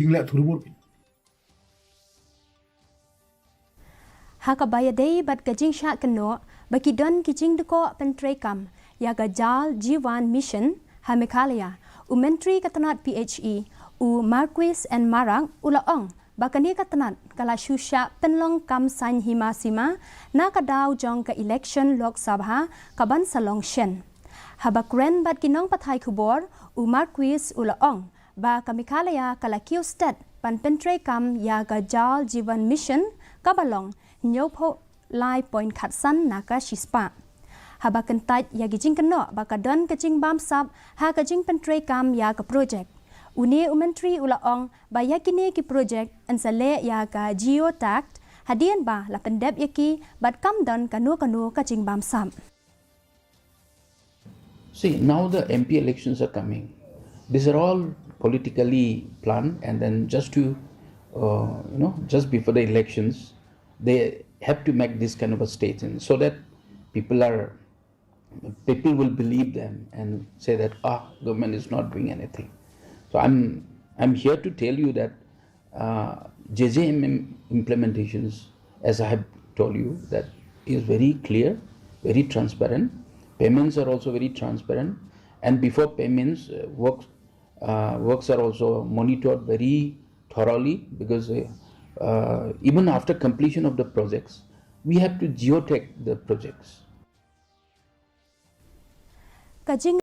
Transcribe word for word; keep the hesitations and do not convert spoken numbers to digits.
Jingleh thurmur. Ha kaba ïadei bad ka jingshah kynnoh ba ki don ki jingdkoh pyntreikam ïa ka Jal Jeevan Mission ha Meghalaya, u Myntri ka tnat P H E, u Marcuise N Marak, u la ong ba kane ka tnat ka la shu shah pynlong kam saiñ hima sima na ka daw jong ka election Lok Sabha ka ban sa long shen. Haba kren bad ki nongpathai khubor, u Marcuise u la ong ba ka Meghalaya ka la kiew stet ban pyntreikam ïa ka Jal Jeevan Mission kaba long hynñiewphew lai point khatsan na ka shispah. Haba kyntait ïa ki jingkynnoh ba ka don ka jingbamsap ha ka jingpyntreikam ïa ka projek, une u Myntri u la ong ba ïa kine ki projek yn sa leh ïa ka geotag hadien ba la pyndep ïa ki bad kam don kano kano ka jingbamsap. See, now the M P elections are coming. These are all politically planned, and then just to, uh, you know, just before the elections, they have to make this kind of a statement so that people are, people will believe them and say that, ah, government is not doing anything. So I'm, I'm here to tell you that uh, J J M M implementations, as I have told you, that is very clear, very transparent. Payments are also very transparent, and before payments, uh, works uh, works are also monitored very thoroughly, because uh, uh, even after completion of the projects, we have to geotag the projects. Ka jing